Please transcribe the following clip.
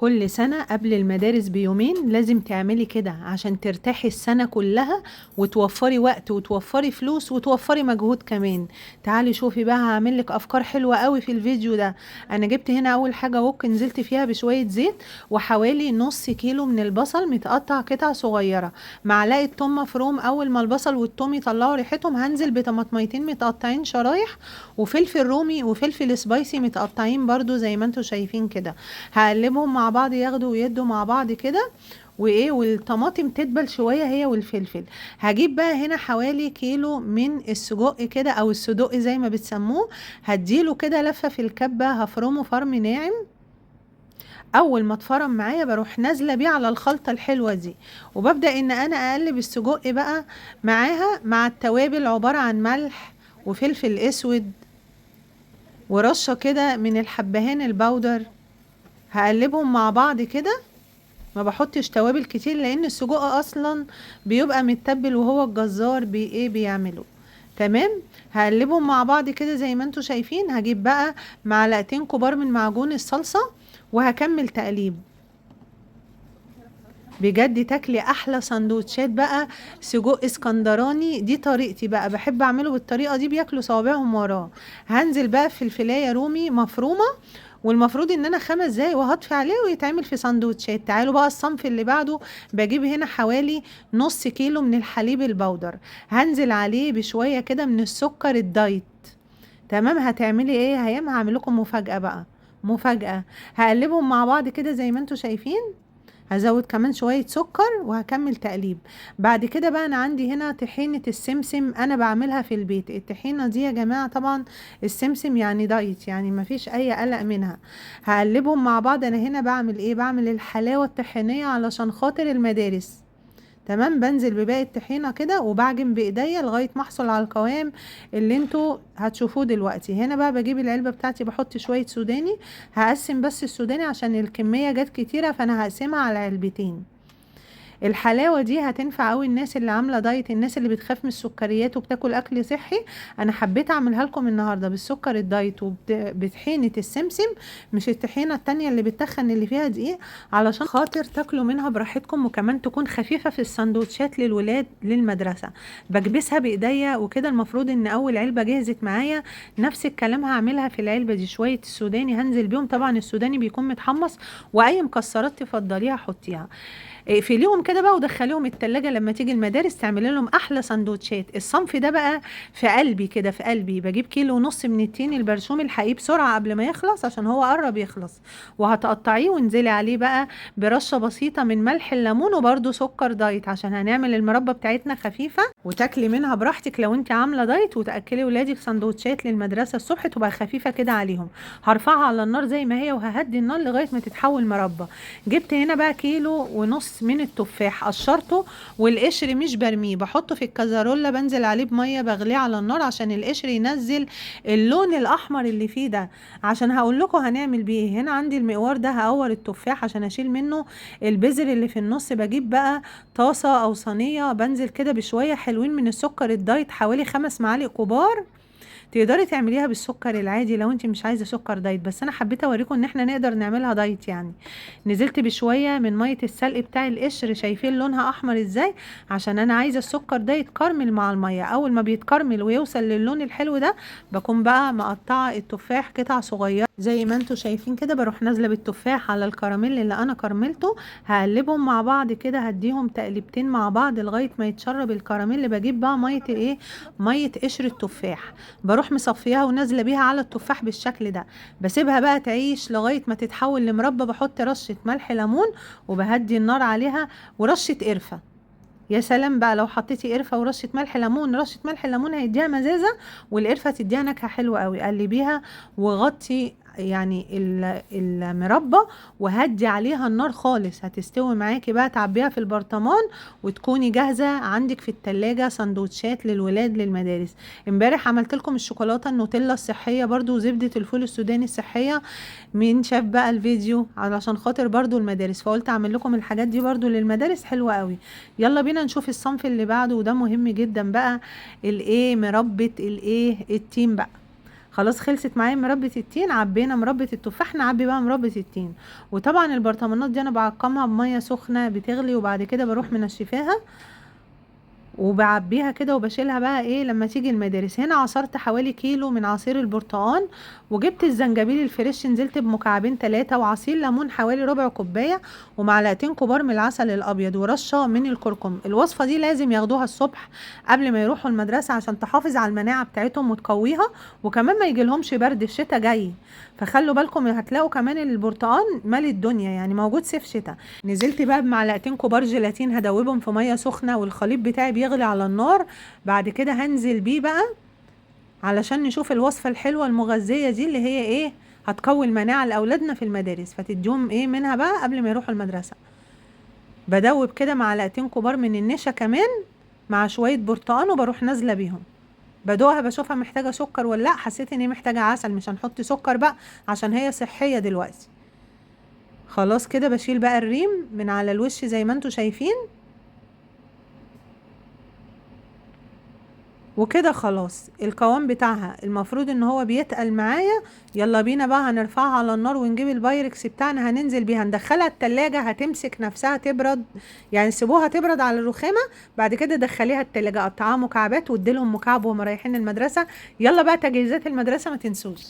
كل سنة قبل المدارس بيومين لازم تعملي كده عشان ترتاحي السنة كلها، وتوفري وقت وتوفري فلوس وتوفري مجهود كمان. تعالي شوفي بقى، هعمل لك افكار حلوة قوي في الفيديو ده. انا جبت هنا اول حاجة وك نزلت فيها بشوية زيت وحوالي نص كيلو من البصل متقطع قطع صغيرة، معلقة توم مفروم. اول ما البصل والتوم يطلعوا ريحتهم هنزل بطماطميتين متقطعين شرايح، وفلفل رومي وفلفل spicy متقطعين برضو زي ما انتم شايفين كده. هقلبهم مع بعض، ياخدوا ويدوا مع بعض كده، وايه والطماطم تدبل شوية هي والفلفل. هجيب بقى هنا حوالي كيلو من السجق كده او الصدق زي ما بتسموه، هديله كده لفه في الكبه، هفرمه فرم ناعم. اول ما اتفرم معايا بروح نازله بيه على الخلطة الحلوة دي، وببدا ان انا اقلب السجق بقى معاها مع التوابل، عبارة عن ملح وفلفل اسود ورشه كده من الحبهان البودر. هقلبهم مع بعض كده، ما بحطش توابل كتير لان السجق اصلا بيبقى متبل وهو الجزار بي ايه بيعمله. تمام، هقلبهم مع بعض كده زي ما انتم شايفين. هجيب بقى معلقتين كبار من معجون الصلصة وهكمل تقليب. بجد تاكلي احلى سندوتشات بقى سجق اسكندراني. دي طريقتي بقى، بحب اعمله بالطريقة دي، بياكلوا صوابعهم وراه. هنزل بقى في فلفلايه رومي مفرومه، والمفروض ان انا 5 دقايق وهطفي عليه ويتعمل في سندوتشات. تعالوا بقى الصنف اللي بعده. بجيب هنا حوالي نص كيلو من الحليب البودر، هنزل عليه بشوية كده من السكر ال diet. تمام، هتعملي ايه يا هيام؟ هعمل لكم مفاجاة بقى، مفاجاة. هقلبهم مع بعض كده زي ما انتم شايفين، هزود كمان شوية سكر وهكمل تقليب. بعد كده بقى انا عندي هنا طحينة السمسم، انا بعملها في البيت. الطحينة دي يا جماعة طبعا السمسم يعني diet، يعني مفيش اي قلق منها. هقلبهم مع بعض. انا هنا بعمل ايه؟ بعمل الحلاوة الطحينية علشان خاطر المدارس. تمام، بنزل بباقي الطحينة كده وبعجن بايديا لغاية ما احصل على القوام اللي انتوا هتشوفوه دلوقتي. هنا بقى بجيب العلبة بتاعتي، بحط شوية سوداني، هقسم بس السوداني عشان الكمية جت كتيرة فانا هقسمها على علبتين. الحلاوة دي هتنفع قوي الناس اللي عاملة diet، الناس اللي بتخاف من السكريات وبتاكل اكل صحي. انا حبيت اعملها لكم النهاردة بالسكر ال diet وبطحينة السمسم، مش الطحينة التانية اللي بتخن اللي فيها دقيق، علشان خاطر تاكلوا منها براحتكم، وكمان تكون خفيفة في السندوتشات للولاد للمدرسة. بكبسها بايديا وكده. المفروض ان اول علبة جهزت معايا، نفس الكلام هعملها في العلبة دي. شوية السوداني هنزل بيهم، طبعا السوداني بيكون متحمص، واي مكسرات تفضليها حطيها. اقفليهم كده بقى ودخليهم التلاجة لما تيجي المدارس تعملي لهم احلى سندوتشات. الصنف ده بقى في قلبي كده، في قلبي. بجيب كيلو ونص من التين البرشومي، الحقيه بسرعة قبل ما يخلص عشان هو قرب يخلص، وهتقطعيه وانزلي عليه بقى برشة بسيطة من ملح الليمون وبرده سكر diet، عشان هنعمل المربى بتاعتنا خفيفة وتاكلي منها براحتك لو انت عاملة diet، وتاكلي ولادك سندوتشات للمدرسة الصبح تبقى خفيفة كده عليهم. هرفعها على النار زي ما هي وههدي النار لغاية ما تتحول مربى. جبت هنا بقى كيلو ونص من التفاح، قشرته والقشر مش برميه، بحطه في الكازارولا، بنزل عليه بميه بغليه على النار عشان القشر ينزل اللون الاحمر اللي فيه ده، عشان هقول لكم هنعمل بيه ايه. هنا عندي المقوار ده، هقور التفاح عشان اشيل منه البذر اللي في النص. بجيب بقى طاسه او صينية، بنزل كده بشوية حلوين من السكر ال diet، حوالي 5 معالق كبار. تقدري تعمليها بالسكر العادي لو انت مش عايزه سكر diet، بس انا حبيت اوريكم ان احنا نقدر نعملها diet. يعني نزلت بشوية من مية السلق بتاع القشر، شايفين لونها احمر ازاي؟ عشان انا عايزه السكر ده يتكرمل مع المية. اول ما بيتكرمل ويوصل للون الحلو ده بكون بقى مقطعه التفاح قطع صغيرة زي ما انتم شايفين كده. بروح نازله بالتفاح على الكراميل اللي انا كرملته، هقلبهم مع بعض كده، هديهم تقليبتين مع بعض لغاية ما يتشرب الكراميل. بجيب بقى مية ايه؟ مية قشر التفاح، بروح مصفيها ونازلة بيها على التفاح بالشكل ده. بسيبها بقى تعيش لغاية ما تتحول لمربى. بحط رشه ملح ليمون وبهدي النار عليها، ورشه قرفه. يا سلام بقى لو حطيتي قرفه ورشه ملح ليمون، رشه ملح ليمون هيديها مزازه والقرفه تديها نكهة حلوة قوي. قلبيها وغطي يعني المربى وهدي عليها النار خالص، هتستوي معاكي بقى. تعبيها في البرطمان وتكوني جاهزة عندك في التلاجة سندوتشات للولاد للمدارس. امبارح عملت لكم الشوكولاتة النوتيلا الصحية برضو وزبده الفول السوداني الصحية، مين شاف بقى الفيديو؟ علشان خاطر برضو المدارس، فقلت اعمل لكم الحاجات دي برضو للمدارس حلوة قوي. يلا بينا نشوف الصنف اللي بعده، وده مهم جدا بقى، الايه؟ مربى الايه؟ التين بقى. خلاص خلصت معايا مربى التين، عبينا مربى التفاح، نعبي بقى مربى التين. وطبعا البرطمانات دي انا بعقمها بميه سخنة بتغلي، وبعد كده بروح منشفاها وبعبيها كده وبشيلها بقى ايه لما تيجي المدارس. هنا عصرت حوالي كيلو من عصير البرتقال، وجبت الزنجبيل ال fresh نزلت بمكعبين 3، وعصير ليمون حوالي ربع كوباية، ومعلقتين كبار من العسل الابيض، ورشه من الكركم. الوصفة دي لازم ياخدوها الصبح قبل ما يروحوا المدرسة عشان تحافظ على المناعة بتاعتهم وتقويها، وكمان ما يجيلهمش برد، الشتاء جاي فخلوا بالكم. هتلاقوا كمان البرتقال مالي الدنيا، يعني موجود صيف شتاء. نزلت بقى بمعلقتين كبار جيلاتين هدوبهم في مية سخنة، والخليط بتاعي بيغلي على النار. بعد كده هنزل بيه بقى علشان نشوف الوصفة الحلوة المغذية دي اللي هي ايه هتقوي المناعة لاولادنا في المدارس، فتديهم ايه منها بقى قبل ما يروحوا المدرسة. بدوب كده معلقتين كبار من النشا كمان مع شوية برتقان، وبروح نازله بيهم. بدوقها بشوفها محتاجه سكر ولا لا، حسيت ان هي محتاجه عسل، مش هنحط سكر بقى عشان هي صحية دلوقتي. خلاص كده بشيل بقى الريم من على الوش زي ما انتوا شايفين وكده. خلاص القوام بتاعها المفروض ان هو بيتقل معايا. يلا بينا بقى هنرفعها على النار ونجيب البايركس بتاعنا هننزل بيها، ندخلها التلاجة هتمسك نفسها تبرد، يعني سيبوها تبرد على الرخامة، بعد كده دخليها التلاجة، قطعها مكعبات واديلهم مكعب وهم رايحين المدرسة. يلا بقى تجهيزات المدرسة ما تنسوش.